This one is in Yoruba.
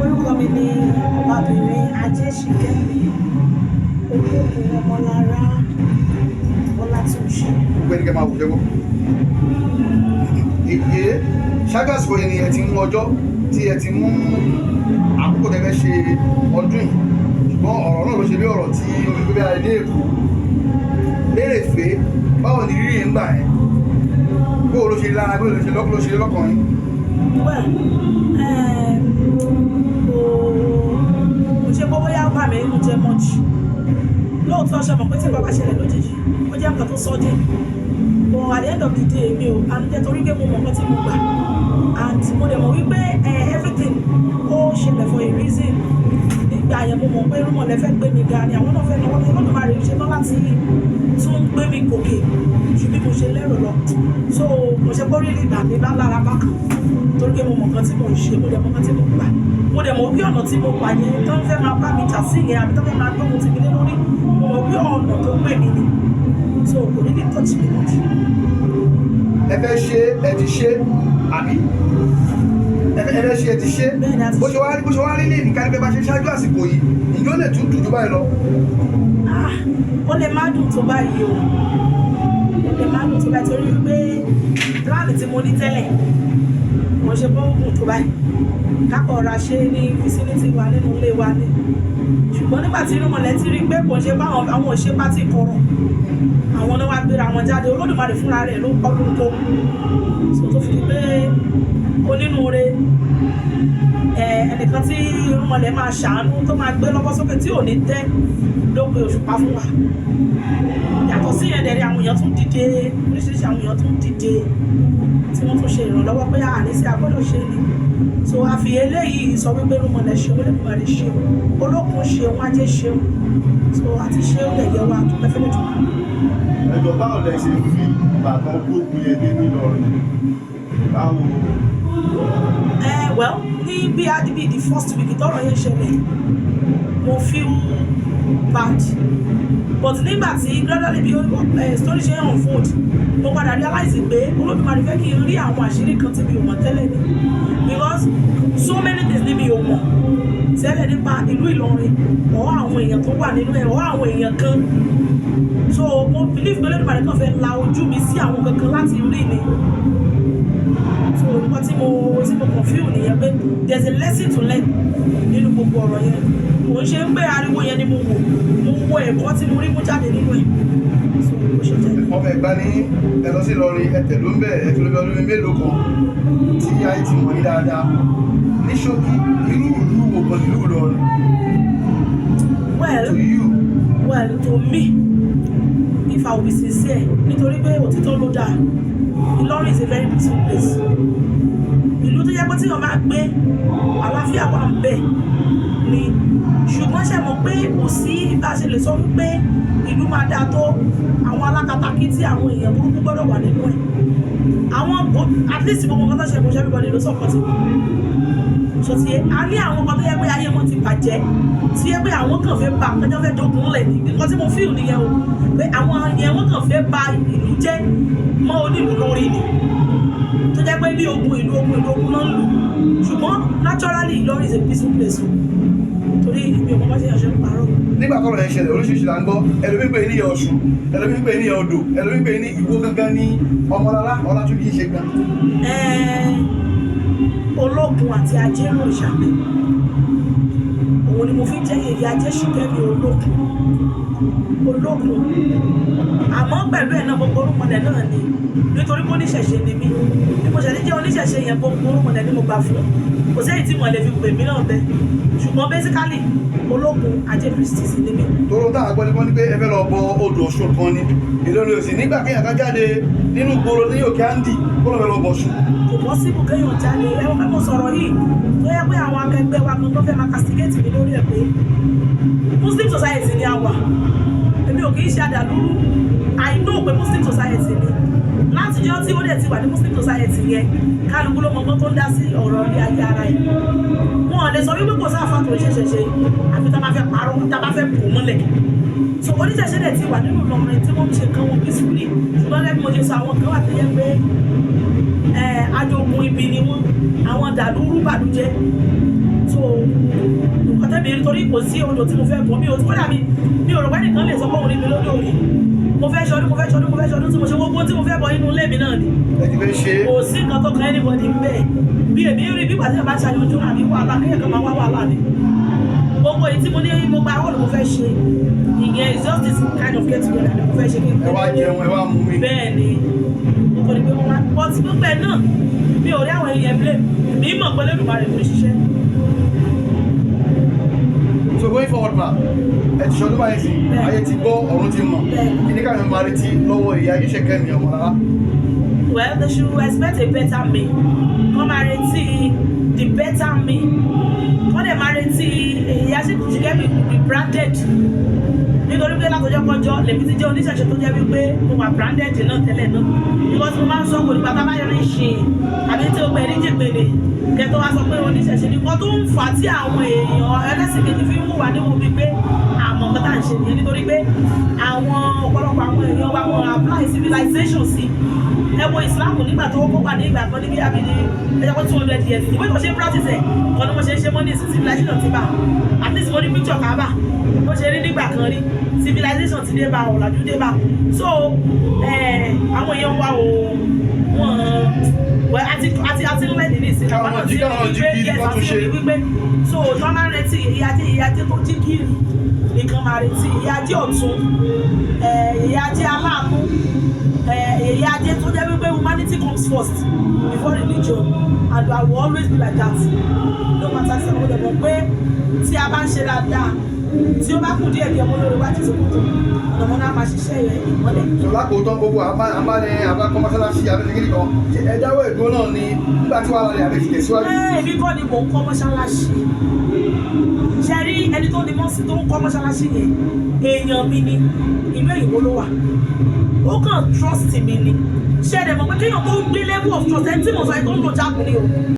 Orúkọ mi ni Ọbabìnrin Ajéṣìkẹ́mi Olókun Ọmọlára Ọlátúnṣe. Gbogbo ẹnikẹ́ máa wò jẹ́wọ́ èyí. Ṣáájú àsìkò yìí ni ẹ ti mú ọjọ́ tí ẹ ti mú àkókò tẹ́ fẹ́ ṣe ọdún yìí, ṣùgbọ́n ọ̀rọ̀ náà ló ṣe bí ọ̀rọ̀ tí olùgbé bí adé Èkó lérèfé. Báwo ni rírì ń gbà ẹ́? Báwo ló ṣe lára? Báwo ló ṣe lọ́kàn, ló ṣe lọ́kàn yín? Well, kò ṣe pé bóyá ó bà mí nínú jẹ́ much. Lóòótọ́, ṣe mọ̀ pé tí bàbá ṣẹlẹ̀ lójijì, ó jẹ́ nǹkan tó sudden, but at the end of the day, mi ò banújẹ́ torí pé mo mọ̀ nǹkan tí mo gbà and mo dẹ̀ mọ̀ wípé everything ó ṣẹlẹ̀ for a reason. Nígbà yẹn, mo mọ̀ pé irúnmọlẹ̀ fẹ́ gbé mi ga ni, àwọn náà fẹ́ náwó ní Olódùmarè ṣe tán láti tún gbé mi gòkè ju bí mo ṣe lérò lọ. So mo ṣe pé orílẹ̀ ìgbà mi bá lára bákan torí pé mo mọ̀ nǹkan tí mo ń ṣe, mo dẹ̀ mọ̀ nǹkan tí mo gbà, mo dẹ̀ mọ̀ bí ọ̀nà tí mo gbà yẹn tó ń fẹ́ máa bá mi jà sí yẹn àbí tó fẹ́ máa gbógun tì mí lé lórí. Mo mọ̀ bí ọ̀nà tó gbé mi ni, so kò ní lè touch me much. Ẹ fẹ́ ṣe, ẹ ti ṣe, àbí ẹ fẹ́ ṣe, ẹ ti ṣe? Bẹ́ẹ̀ ni, a ti. Bó ṣe wá rí lè ní kárí pé bá ṣe ṣáájú àsìkò yìí, ǹjẹ́ ó lè tún dùn jù báyìí lọ? Ah, ó lè má dùn tó báyìí o, ó lè má dùn tó báyìí torí wípé plan tí mo ní tẹ́lẹ̀, mo ṣe bó gùn tó báyìí, kákọ̀ ra ṣe ní vicinity wa, nínú ilé wa ni. Ṣùgbọ́n nígbà tí irúnmọlẹ̀ ti rí pé kò ṣe báwọn àwọn ò ṣe party kọ̀rọ̀, àwọn náà wá gbéra wọn jáde. Olódùmarè fúnra rẹ̀ ló polongo, so tó fi di pé onínúure ẹnìkan tí irúnmọlẹ̀ máa ṣàánú, tó máa gbé lọ́wọ́ sókè tí ò ní tẹ́ ló pe òṣùpá fún wa. Yàtọ̀ sí yẹn dẹ̀rẹ̀, àwọn èèyàn tún dìde, oríṣiríṣi àwọn èèyàn tún dìde tí wọ́n tún ṣe ìrànlọ́wọ́ pé àní sí agbọ́dọ̀ ṣe ni. So àfi eléyìí sọ wípé irúnmọlẹ̀ ṣeun, Olódùmarè ṣeun, Olókun ṣeun, Ajé ṣeun. So àti ṣe ó lè yẹ wa dúpẹ́ fẹ́lẹ́ jù. Ẹjọ, báwo lẹ ṣe fi ìbàdàn gbógun yẹn dé nílọrin? Báwo? Well, ní bí a bí the first week tọ́rọ̀ yẹn ṣẹlẹ̀, mo feel bad, but nígbà tí gradually bí story ṣe ń unfold, mo padà realize pé Olódùmarè fẹ́ kí n rí àwọn àṣírí kan tí mi ò mọ̀ tẹ́lẹ̀ ni, because so many things ni mi ò mọ̀ tẹ́lẹ̀ nípa ìlú Ìlọrin or àwọn èèyàn tó wà nínú ẹ̀ or àwọn èèyàn kan. So mo believe pé Olódùmarè kàn fẹ́ la ojú mi sí àwọn kankan láti rí ni. So nǹkan tí mo kàn feel nìyẹn pé there is a lesson to learn nínú gbogbo ọ̀rọ̀ yẹn. Kò ń ṣe ń pé ariwo yẹn ni mo wò, mo wo ẹ̀kọ́ tí mo rí mú jáde nínú ẹ̀. So bó ṣe jẹ́ nìyẹn. Ọmọ Ẹ̀gbá ní ẹ lọ sí Ìlọrin, ẹ tẹ̀lú ń bẹ̀, ẹ ti lọ bí ọdún mélòó kan tí ayé ti mọ̀ yín dáadáa. Ní ṣókí, irú ìlú wo gan ìlú Ìlọrin Well, to you? Well, to me, if I will be sincere, nítorí pé òtítọ́ ló dáa, Ìlọrin is a very peaceful place. Ìlú tó yẹ pé tí wọ́n máa gbé, àlàáfíà wà ń bẹ̀ ni. Ṣùgbọ́n ṣe mọ̀ pé kò sí bá a ṣe lè sọ wípé ìlú máa dáa tó, àwọn alákatakítí, àwọn èèyàn burúkú gbọ́dọ̀ wà nínú ẹ̀. Àwọn at least gbogbo nǹkan tó ṣe, kò ṣe everybody ló support wọn. So ti a ní àwọn kan tó yẹ pé ayé wọn ti bàjẹ́, tí yẹ pé àwọn kàn fẹ́ ba nǹkan jẹ́, fẹ́ dogun lẹ̀ ní. Nǹkan tí mo feel nìyẹn o, pé àwọn yẹn, wọ́n kàn fẹ́ ba ìlú jẹ́ mọ́ onílùú lórí ni, tó jẹ́ pé bí ogun ìlú, ogun ìlú, ogun náà ń lù. Ṣùgbọ́n naturally, Ìlọrin is a peaceful place o, torí mi ò mọ bá ṣe yàn ṣe ń parọ́. Nígbà tọ́rọ̀ yẹn ṣẹlẹ̀, oríṣiríṣi là ń gbọ́. Ẹlòmíì pè ní ìyá Ọ̀ṣun, ẹlòmíì pè ní ìyá odò, ẹlòmíì pè ní ìwó gangan ní Ọmọlára Ọlátúnjí ṣe gan. Ẹ̀ẹ́n, Olókun àti Ajéròṣà, òun ni mo fi jẹ́ yèyé Ajéṣìkẹ́mi Olókun. Olókun, àmọ́ pẹ̀lú ẹ̀ náà, gbogbo orúkọlẹ̀ náà ni, nítorí pé oníṣẹ̀ṣe ni mí. Bí mo ṣẹ̀lẹ̀ jẹ́ oníṣẹ̀ṣe yẹn, gbogbo orúkọlẹ̀ ni mo gbà fún. Kò sẹ́yìn tí mo lè fi pè mí náà bẹ́ẹ̀, ṣùgbọ́n basically, Olókun Ajé priestess ni mí. Tóró táwọn agbọ́n ní wọ́n ní pé ẹ fẹ́ lọ bọ odò Ọ̀ṣun kan ni. Ìlọrin òsì nígbà kéèyàn kan jáde nínú ìgboro ní Òkè Àǹdì kó lọ fẹ́ lọ bọ̀ Ọ̀ṣun. Kò possible kéèyàn jáde. Ẹ̀wọ̀n pé mo sọ̀rọ̀ yìí tó yẹ pé àwọn akẹgbẹ́ wa kan tó fẹ́ máa castigate mi lórí ẹ̀ pé Muslim society ni a wà. Èmi ò kì í ṣe àdàlúrú. I know pé Muslim society ni. Látijọ́ tí ó dẹ̀ ti wà ní Muslim society yẹn, kálukú ló mọ ọgbọ́n tó ń dá sí ọ̀rọ̀ ilé ayé ara ẹ̀. Wọn ò lè sọ wípé kò sáfà tó ń ṣẹ̀ṣẹ̀ ṣe, àfi tá a bá fẹ́ parọ́, tá a bá fẹ́ bò mọ́lẹ̀. So oníṣẹ̀ṣẹ̀ dẹ̀ ti wà nínú Ìlọrin tí wọ́n ń ṣe nǹkan wọn peacefully. Ṣùgbọ́n lẹ́bi mo ṣe sọ, àwọn kan wà tó yẹ pé ajogun ibi ni wọ́n, àwọn dàlúrú bàlújẹ́. So nǹkan tẹ́mi rí, torí kò sí odò tí mo fẹ́ bọ̀, mi ò kódà mi ò rò pé nìkan lè sọ pé òun rí mi lódò rí. Mo fẹ́ ṣọdún, mo fẹ́ ṣọdún, mo fẹ́ ṣọdún tí mo ṣe, gbogbo tí mo fẹ́ bọ inú ilé mi náà ni. Ẹ ti fẹ́ ṣe é. Kò sí nǹkan tó kan anybody ń bẹ́ẹ̀. Bí èmi rí bí pàṣẹ bá ṣàyànjú àbí wàhálà, kéèyàn kan máa wá wàhálà ni. Gbogbo èyí tí mo ní mo gba hall, mo fẹ́ ṣe ìyẹn is just this kind of get together ni mo fẹ́ ṣe kí n Ẹ wá jẹun, ẹ wá mú mi. Bẹ́ẹ̀ ni, mo kọ́ ni pé mo máa but gbogbo ẹ̀ náà, mi ò rí àwọn èèyàn blame mi, mọ̀ pé Olódùmarè ló ń ṣiṣẹ́. So going forward ma, ẹ ti ṣọdún báyìí sí, ayé ti gbọ́, ọ̀run ti mọ̀. Kí ni káwọn máa retí lọ́wọ́ ìyá Ayéṣẹ̀kẹ́mi Ọmọlára? Well, they should expect a better me. Kọ́ máa retí the better me. Kọ́ dẹ̀ máa retí ìyá Ṣìkẹ́mi rebranded, nítorí pé látọjọ́ kọjọ́ lèmi ti jẹ́ oníṣẹ̀ṣe tó jẹ́ wípé mo wà branded náà tẹ́lẹ̀ náà, because mo máa ń sọ kò nípa tá a bá yọrí ṣe àbí tí o gbẹ ní jìpele kẹtọ́ wá sọ pé oníṣẹ̀ṣe ni. Nǹkan tó ń fà á tí àwọn èèyàn ẹlẹ́sìn kejì fi ń wùwà níwò bíi pé àmọ́ nǹkan tá à ń ṣe nìyẹn, nítorí pé àwọn ọ̀pọ̀lọpọ̀ àwọn èèyàn wa, wọn apply civilization sí. Ẹ wo Islam nígbà tó kó wà ní ìgbà kan níbi àbí ní ẹjọ́ pé 200 years, ìwé tó ṣe ń practice ẹ̀ kan ní mo ṣe ń ṣe mọ́ ní ìsìn, civilization ti bá. At least mo ní picture Kaaba bó ṣe rí nígbà kan rí, civilization ti dé bá, ọ̀làjú dé bá. So àwọn èèyàn wa ò wọ́n, well, àti ń lẹ́ni ní ìsìn. Káwọn jí kiri, Yes, kọ́ tún àti ṣe. rí wípé so tó máa ń retí ìyá ajé, ìyá ajé tó jí kiri nìkan máa retí, ìyá ajé ọ̀tún, ìyá ajé aláàánú, ìyá ajé tó jẹ́ wípé humanity comes first before religion, and I will always be like that no matter ṣe. Mo dẹ̀ mọ̀ pé tí a bá ń ṣe dáadáa, tí ó bá kù díẹ̀ kí ọmọ olóore wájú sí kòtò ọ̀nà mọ́ná máa ṣiṣẹ́ yẹn ìmọ́lẹ̀. So lákòótán, gbogbo àbá ní àbá kọ́ mọ́sálásí abẹ́sẹ̀ kan, ṣé ẹ dáwọ́ ìdúró náà ni nígbà tí wàhálà rẹ̀ àbẹ̀ ti tẹ̀síwájú? Èmi kọ́ ni mò ń kọ́ mọ́ṣáláṣí. Ṣe rí ẹni tó ní mọ́sí tó ń kọ́ mọ́ṣáláṣí yẹn, èèyàn mi ni, ìlú èyìnbó ló wà. Ó kàn trust mi ni. Ṣe ẹ̀dẹ̀ mọ̀ pé kéèyàn tó ń gbé level of trust, ẹni tí mo sọ yẹn tó ń lo jáàpù ni o.